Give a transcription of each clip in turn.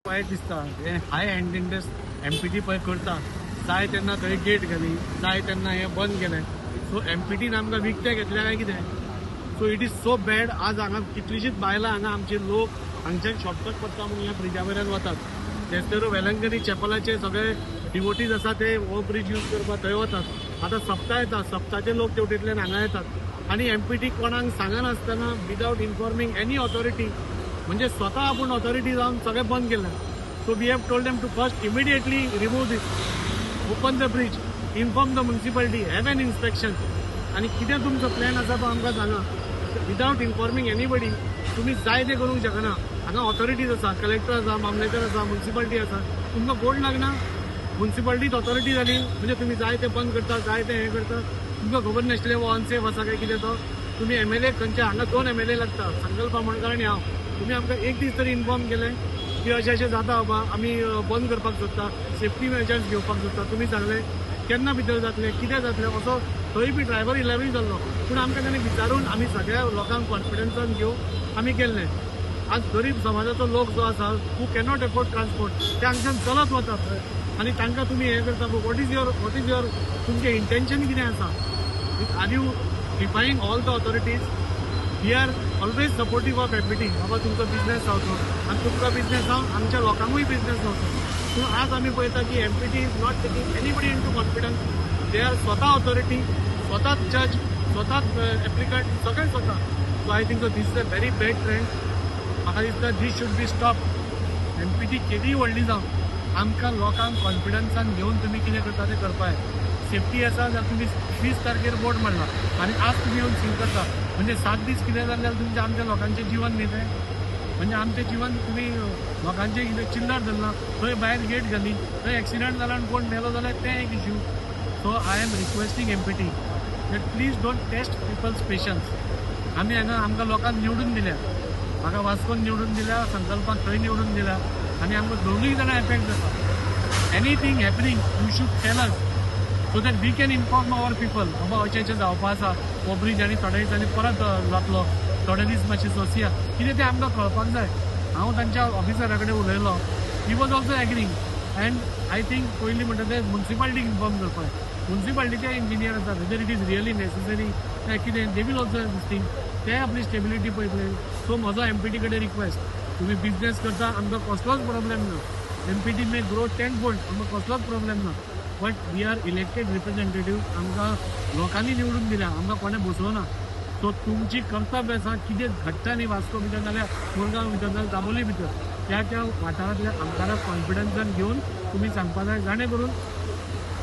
वायट दिसता. हें हाय हँडेडनेस एमपीटी पळय करता. जाय तेन्ना थंय गेट घाली, जाय तेन्ना हें बंद केलें. सो एमपीटीन आमकां विकतें घेतलें काय कितें? So it is so bad. आज हांगा कितलीशींच बायलां, हांगा आमचे लोक हांगच्यान शॉर्टकट पडटा म्हणून ह्या ब्रिजा वयल्यान वतात. तेच वेलंकनी चॅपलाचे सगळे डिवोटीज आसा, ते हो ब्रीज यूज करपाक थंय वतात. आतां सप्ता येता, सप्ताचे लोक तेवटेंतल्यान हांगा येतात आनी एमपीटी कोणाक सांगनासतना, विदावट इन्फॉर्मिंग एनी ऑथॉरिटी, म्हणजे स्वता आपूण ऑथॉरिटी जावन सगळें बंद केलें. So we have told them to first immediately remove this, open the bridge, inform the municipality, have an inspection आनी कितें तुमचो प्लॅन आसा तो आमकां सांगा. विदावट इन्फॉर्मिंग एनीबडी तुमी जाय तें करूंक शकना. हांगा ऑथॉरिटीज आसा, कलेक्टर आसा, मामलेदार आसा, म्युन्सिपालिटी आसा. तुमकां बोर्ड लागना? म्युन्सिपालिटीत ऑथॉरिटी जाली म्हणजे तुमी जाय तें बंद करता, जाय तें हें करता. तुमकां खबर नासलें हो अनसेफ आसा काय कितें तो? तुमी एमएलए खंयचे? हांगा दोन एमएलए लागता, संकल्प आमोणकर आनी हांव. तुमी आमकां एक दीस तरी इन्फॉर्म केलें की अशें अशें जाता बाबा, आमी बंद करपाक सोदता, सेफ्टी मेजर्स घेवपाक सोदता? तुमी सांगलें केन्ना भितर जातलें, कितें जातलें? असो थंय बी ड्रायव्हर इलेवूय जाल्लो, पूण आमकां ताणें विचारून, आमी सगळ्या लोकांक कॉन्फिडन्सान घेवन आमी केल्लें. आज गरीब समाजाचो लोक जो आसा, हू कॅनॉट एफोर्ड ट्रान्सपोर्ट, ते हांगच्यान चलत वतात आनी तांकां तुमी हें करता. What is your तुमचें इंटेन्शन कितें आसा? Are you defying all the authorities? We are always supportive of MPT. बाबा, तुमचो बिझनेस जावचो आनी तुमकां बिझनेस जावन आमच्या लोकांकूय बिझनेस जावचो. पूण आज आमी पळयता की MPT is not taking anybody into confidence. They are स्वता ऑथॉरिटी, स्वताच जज, स्वताच एप्लिकंट, सगळें स्वता. So I think so this is a very bad trend. म्हाका दिसता this should be stop. MPT केदीय व्हडली जावं, आमकां लोकांक कॉन्फिडन्सान घेवन तुमी कितें करता तें करपा जाय. सेफ्टी आसा जाल्यार, तुमी 20 तारखेर बोर्ड मारला आनी आज तुमी येवन सील करता, म्हणजे 7 दीस कितें जालें जाल्यार तुमचें, आमच्या लोकांचें जिवन न्ही तें. म्हणजे आमचें जिवन तुमी लोकांचें कितें चिल्लर धरलां? थंय भायर गेट घाली, थंय एक्सिडंट जाला आनी कोण मेलो जाल्यार तें एक issue. So I am requesting MPT that please don't test people's patience. आमी हांगा, आमकां लोकांक निवडून दिल्या. म्हाका वास्कोन निवडून दिल्या, संकल्पाक थंय निवडून दिल्या आनी आमकां दोनूय जाणां एफेक्ट जाता. Anything happening, you should tell us so that we can inform our people, बाबा, अशें अशें जावपा आसा, हो ब्रीज आनी थोड्या दिसांनी परत जातलो, थोडे दीस मातशें सोंसया, कितें तें आमकां कळपाक जाय. हांव तांच्या ऑफिसरा कडेन उलयलो, he was also agreeing. And I think पयलीं म्हणटा तें मुन्सिपालिटीक इन्फॉर्म करपाक. मुन्सिपालिटीचे इंजिनियर आसा, whether it is really necessary काय कितें, they will also this thing, ते आपली स्टेबिलिटी पळयतले. सो म्हजो एमपीटी कडेन रिक्वेस्ट, तुमी बिझनेस करता, आमकां कसलोच प्रॉब्लेम ना. MPT may grow ten fold, आमकां कसलोच प्रॉब्लेम ना, but we are elected representative. आमकां लोकांनी निवडून दिल्या, आमकां कोणें बसोवना. सो तुमची कर्तव्य आसा, कितें घडटा न्ही वास्को भितर जाल्यार मुरगांव भितर जाल्यार दाबोली भितर, त्या त्या वाठारांतल्या आमदाराक कॉन्फिडन्सान घेवन तुमी सांगपा जाय, जाणे करून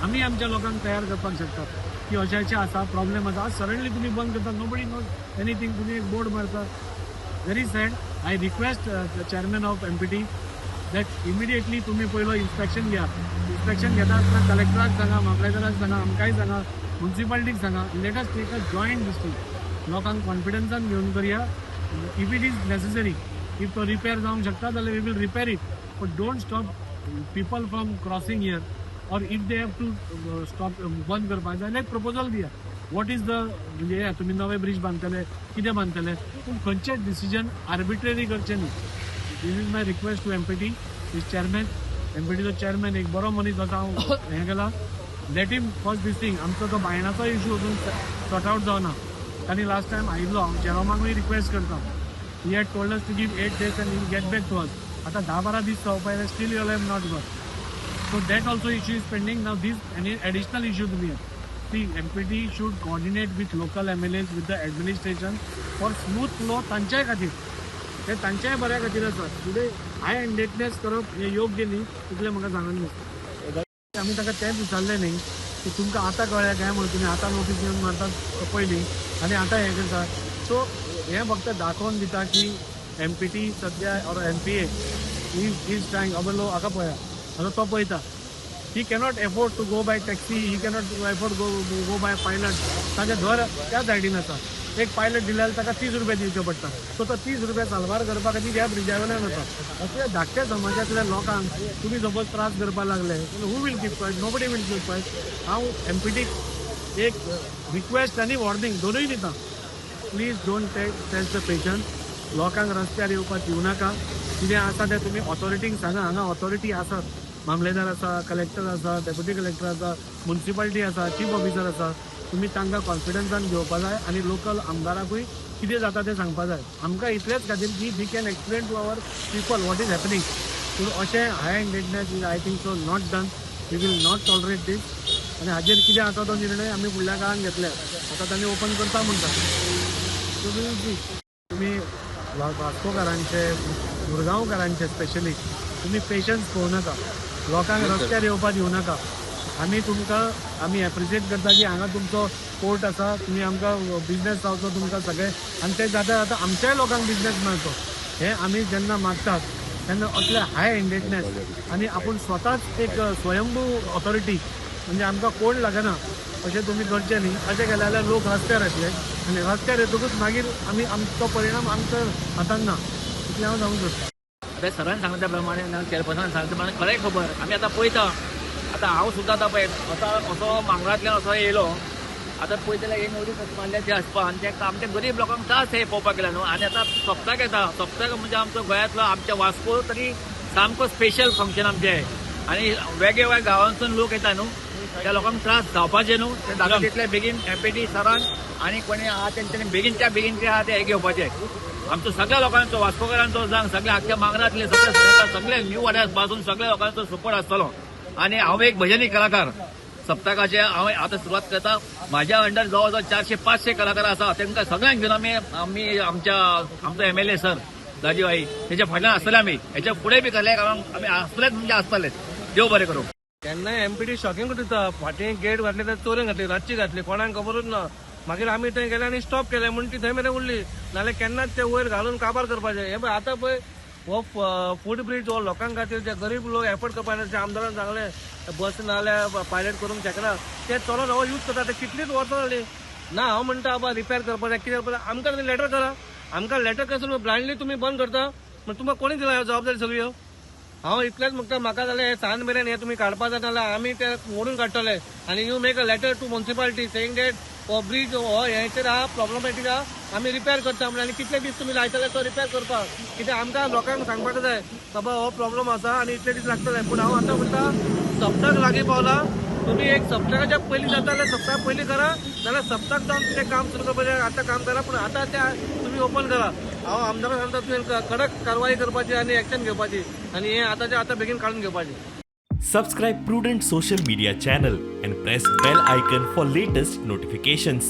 आमी आमच्या लोकांक तयार करपाक शकतात की अशें अशें आसा, प्रॉब्लेम आसा. आज सडनली तुमी बंद करता, nobody knows anything. तुमी एक बोर्ड मारता. Very sad. I request the chairman of MPT that immediately तुमी पयलो इन्स्पेक्शन घ्या. इन्स्पेक्शन घेता आसतना कलेक्टराक सांगा, मामलेदाराक सांगा, आमकांय सांगा, मुन्सिपालिटीक सांगा. Let us take a joint this thing. लोकांक कॉन्फिडन्सान घेवन करया. If it is necessary, if तो रिपेर जावंक शकता जाल्यार we will repair it, but don't stop people from crossing here, or if they have to stop, बंद करपाक जाय जाल्यार एक प्रपोजल दिया. What is the म्हणजे हे तुमी नवे ब्रीज बांदतले, कितें बांदतले, पूण खंयचेच डिसिजन आर्बिट्ररी करचें न्ही. This is my request to MPT is chairman. एमपीटीचो chairman एक बरो मनीस आसा, हांव हें केला. Let him first this thing. आमचो तो बायणाचो इशू अजून सॉर्ट आउट जावना. तांणी लास्ट टायम आयिल्लो, हांव जेरोमाकूय रिक्वेस्ट करता. He had told us to give 8 days and he'll get back to us. आता 10-12 दीस जावपा आयले, still you have not got. So that also issue is pending. Now this any additional issue to be. See, MPT should coordinate with local MLAs, with the administration for smooth flow. तांच्याय खातीर ते, तांच्याय बऱ्या खातीर आसा. फुडें हाय हँडेडनेस करप हें योग्य न्ही, तितलें म्हाका सांगन दिसता. आमी ताका तेंच विचारलें न्ही की तुमकां आतां कळ्ळें काय म्हणून तुमी आतां नोटीस येवन मारतात पयलीं आनी आतां हें करता. सो हें फक्त दाखोवन दिता की एमपीटी सद्या or MPA is trying. अबे लोक हाका पळया, आतां तो पळयता, ही cannot afford to go by taxi, he cannot afford go by pilot. ताचें घर त्या सायडीन आसा. एक पायलट दिल्यार ताका 30 रुपया दिवचे पडटा. सो तो 30 रुपया साल्वार करपा खातीर ह्या ब्रिजा वयल्यान वता. अशे धाकट्या समाजांतल्या लोकांक तुमी सपोज त्रास करपाक लागले, who will keep quiet? Nobody will keep quiet. हांव एमपीटीक एक रिक्वेस्ट आनी वॉर्निंग दोनूय दिता. Please don't test the patience. लोकांक रस्त्यार येवपाक दिवं नाका. कितें आसा तें तुमी ऑथॉरिटींक सांगा. हांगा ऑथॉरिटी आसात, मामलेदार आसा, कलेक्टर आसा, डेप्युटी कलेक्टर आसा, मुन्सिपालिटी आसा, चीफ ऑफिसर आसा. तुमी तांकां कॉन्फिडन्सान घेवपा जाय आनी लोकल आमदाराकूय कितें जाता तें सांगपा जाय. आमकां इतलेंच खातीर की we can explain to our people what is happening. पूण अशें high handedness is, I think so, not done. We will not tolerate this. आनी हाजेर कितें आसा तो निर्णय आमी फुडल्या काळान घेतले. आतां तांणी ओपन करता म्हणटा, सो we will see. तुमी वास्कोकारांचे, मुरगांवकारांचे स्पेशली तुमी पेशन्स पळोवं नाका. लोकांक रस्त्यार येवपाक दिवं नाका. आमी तुमकां आमी एप्रिशिएट करता की हांगा तुमचो पोर्ट आसा, तुमी आमकां बिजनेस जावचो तुमकां सगळें आनी ते जाता जाता आमच्याय लोकांक बिजनेस मेळचो हें आमी जेन्ना मागतात तेन्ना असले हाय हँडेडनेस आनी आपूण स्वताच एक स्वयंभू ऑथॉरिटी, म्हणजे आमकां कोण लागना अशें तुमी करचें न्ही. अशें केलें जाल्यार लोक रस्त्यार येतले आनी रस्त्यार येतकूच मागीर आमी आमचो परिणाम आमच्या हातान ना, इतलें हांव सांगूंक सोदतां. आतां सरान सांगता त्या प्रमाणे, चेअरपर्सनान सांगता त्या प्रमाणे खरें खबर आमी आतां पळयता. आतां हांव सुद्दां आतां पळय असो असो मांगरांतल्यान असो येयलो. आतां पळयता जाल्यार हे मोदी मारल्या ते आसपा आनी ते आमच्या गरीब लोकांक त्रास हे पळोवपाक गेला न्हू. आनी आतां सप्तक येता. सप्तक म्हणजे आमचो गोंयांतलो, आमच्या वास्को तरी सामको स्पेशल फंक्शन आमचें आनी वेगवेगळ्या गांवांसून लोक येता न्हू. त्या लोकांक त्रास जावपाचे न्हू. ते जाता तितले बेगीन एमपीटी सरान आनी कोणी आहा तेंच्यांनी बेगीनच्या बेगीन ते आहा ते हे घेवपाचे. आमचो सगळ्या लोकांचो, वास्कोकारांचो जावं, सगळ्या आख्ख्या मांगरांतले सगळे, सगळे न्यू वाड्यार पासून सगळ्या लोकांचो सपोर्ट आसतलो. आनी हांव एक भजनी कलाकार. सप्तकाचे हांव आतां सुरवात करता. म्हाज्या अंडर जवळ जवळ 400-500 कलाकार आसा. तांकां सगळ्यांक घेवन आमी आमी आमच्या आमचो एमएलए सर राजीव भाई तेच्या फाटल्यान आसतले. आमी हेच्या फुडें बी कसल्या कामाक आमी आसतलेच म्हणजे आसतलेच. देव बरें करूं. केन्नाय एमपीटी शॉकिंग दिता. फाटीं गेट घातली तर चोरून घातली, रातची घातली, कोणाक खबरूच ना. मागीर आमी थंय गेले आनी स्टॉप केलें म्हूण ती थंय मेरेन उरली, नाल्यार केन्नाच ते वयर घालून काबार करपाचे. हे पळय, आतां पळय, हो फूट ब्रिज हो लोकां खातीर, जे गरीब लोक एफोर्ड करपाक जाय. आमदारान सांगलें, बस नाल्यार पायलट करूंक शकना, ते चलोन हो यूज करता. ते कितलींच वर्सां जालीं ना. हांव म्हणटा, बाबा, रिपेर करपाक जाय, कितें करपाक जाय, आमकां तुमी लेटर करा. आमकां लेटर कसो ब्लायंडली तुमी बंद करता? म्हण तुमकां कोणी दिला जबाबदारी सगळी ह्यो? हांव इतलेंच म्हणटा, म्हाका जाल्यार हे सांज मेरेन हे तुमी काडपा जाय, नाल्यार आमी ते मोडून काडटले. आनी you make a letter to municipality saying that हो ब्रीज हो हेचेर आहा, प्रॉब्लमॅटीक आहा, आमी रिपेर करता म्हणून. आनी कितले दीस तुमी लायतले तो रिपेर करपाक? कित्याक आमकां लोकांक सांगपाक जाय, बाबा, हो प्रॉब्लम आसा आनी इतले दीस लागतले. पूण हांव आतां म्हणटा, सप्तक लागीं पावला. तुमी एक सप्तकाच्या पयलीं जाता जाल्यार सप्तक पयलीं करा, नाल्यार सप्तक जावन तें काम सुरू करपाचें आतां काम करा, पूण आतां तें तुमी ओपन करा. हांव आमदाराक सांगता, तुवें कडक कारवाई करपाची आनी एक्शन घेवपाची आनी हें आतांच्या आतां बेगीन काडून घेवपाचें. Subscribe Prudent Social Media channel and press bell icon for latest notifications.